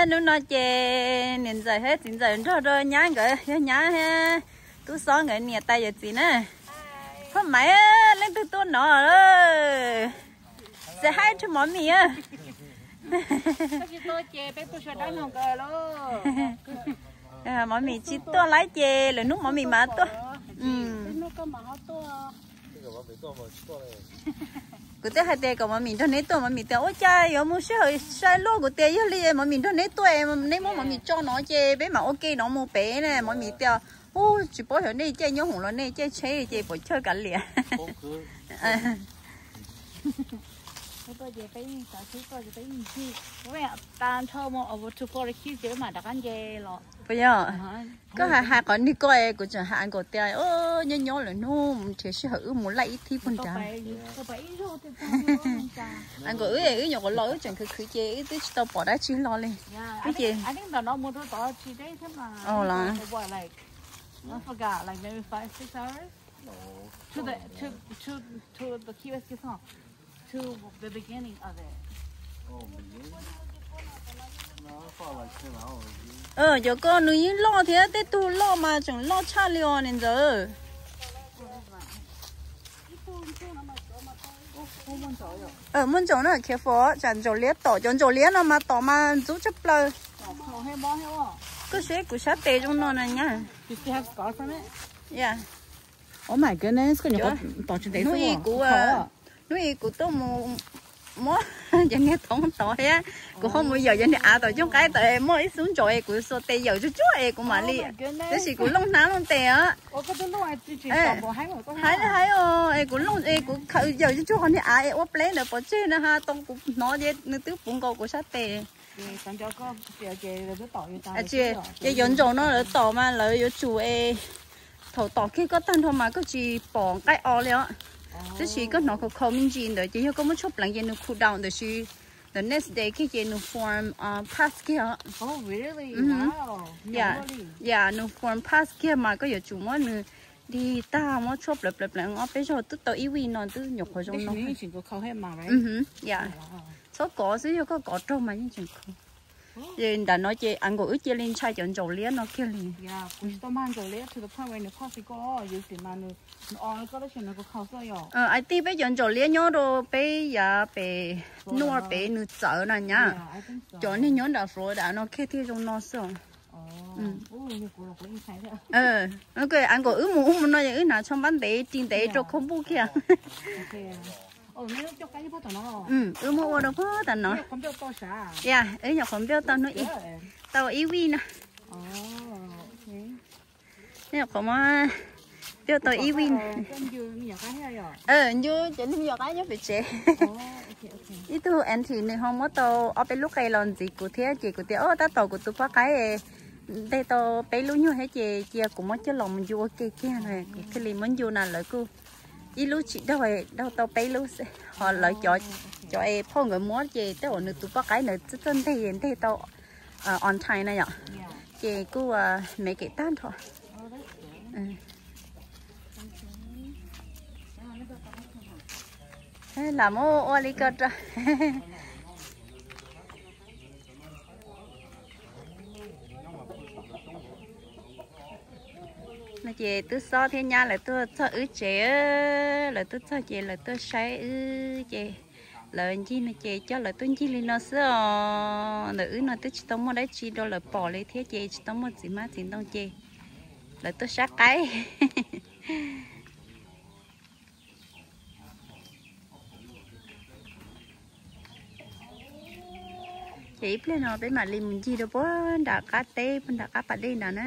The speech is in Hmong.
Hnub no ces niam ntxawm thiab txiv ntxawm nrog rau nyab nkawd, yog nyab thiab tub xob nkawd niam tais yawm txiv na. Phooj ywg, leej twg tuaj no? Say hi to mommy. Mommy tsis tuaj lawm ces lwm hnub mommy mam tuaj. Kuv twb hais tias kom mommy nrog neb tuaj, mommy tias ua cas yuav mus sij hawm sai luaj, kuv tias yog li mommy nrog neb tuaj, neb muab mommy tso no ces peb mam ua ke no mus pem na. Mommy tias ub, tsis paub xyov nej caij nyob hoom los nej caij tsheb ces puas chawj kav liam. Puas yog? Koj hais hais qhov nws ko es kuv tseem hais Uncle tias nyob nyob lwm hnub mus nrhiav sij hawm wb mus laij ib thib puag nrad. Uncle wb, wb nyuam qhuav los wb tseem khwv khwv ces wb twb tsis tau pom dab tsi hlo li. Wb ces los Cov ko nws yeej loj thiab, tej tug loj mas tseem loj tshaj li os niam ntxawm. Muaj ntsaum na, careful, tsam ntsaum liab tom, cov ntsaum liab no mas tom mas ntxub tshaj plaws. Koj saib kuv sab tes zoo no na nyab. Oh my goodness, koj nyuam qhuav tom tsis ntev xwb. Hnub ib kuv tuaj mus muab cov niag thoob tod thiab kuv ho mus yawm cov niag av tom cooj qaib tod es muaj ib xub ntsaum es kuv xuas tes yawm tsuag tsuag es kuv mam li, tab sis kuv looj hnab looj tes os. Hais hais os, es kuv looj es kuv khaws yawm tsuag tsuag qhov niag av es ua pleb ntawd pov tseg na ha, tau kuv hnov ces nws twb puv nkaus kuv sab tes. Ces cov ntsaum no lawv tom mas lawv yuav tsum es thaum tom kiag koj tag nrho mas koj tsis pom nqaij o li os. Tab sis koj hnov khaus khaus me ntsis ntawd ces yog koj muab tshuaj pleev ces nws cool down ntawm si, the next day kiag ces nws form pus kiag os. Ya, nws form pus kiag mas koj yuav tsum muab nws dig tag muab tshuaj pleev pleev pleev ob peb zaug twb tau ib week no twb nyuam qhuav zoo no. Ya, txhob kov xwb, yog koj kov raug mas yeej tseem khaus. Ces nram no ces uncle wb cia li ntshai cov ntsaum liab no kiag li. I think peb cov ntsaum liab nyob rau peb yav pem nuaj pem nws txawv na nyab. Cov niag nyob nram Florida no kiag thiaj zoo no xwb. Uncle wb mus ub mus no es wb hnav tsho npab ntev ris ntev rau khaub npuj kiag. Wb muab ua rau puag tam no. Ya, wb nyuam qhuav npauj tau hnub ib, tau ib week na. Nyuam qhuav muab npauj tau ib week. Ncu cov niag me nyuam qaib nyob pem tsev. Ib tug auntie nws ho muab tau ob peb lub qe los ntxiv kuv thiab ces kuv tias o tab tom kuv tus poj qaib nteg tau peb lub nyuag thiab ces cia kuv muab coj los mus ncu ua ke kiag na, kuv thiaj li muab ncu na. Lawv kuj ib lub tsis daug, daug tau peb lub xwb, ho lawv cov es phauj nkawd muab ces tej uas nws tus poj qaib ntawd txawj nteg nteg tau on time na yom, ces kuj me kev tag nrho. Lam muab ua li ko rau. No ces tub xob thiab nyab lawv tuaj txog wb tsev, lawv tuaj txog ces lawv tuaj saib wb ces lawv ncig no ces coj lawv tuaj ncig li no xwb os. Ntawm wb no twb tsis tau muaj dab tsi rau lawv pom li thiab ces tsis tau muaj txiv hmab txiv ntoo ces lawv tuaj saib qaib. Ces ib pliag no peb mam li mus ncig rau puag nram qab teb puag nram qab pas dej nrad na.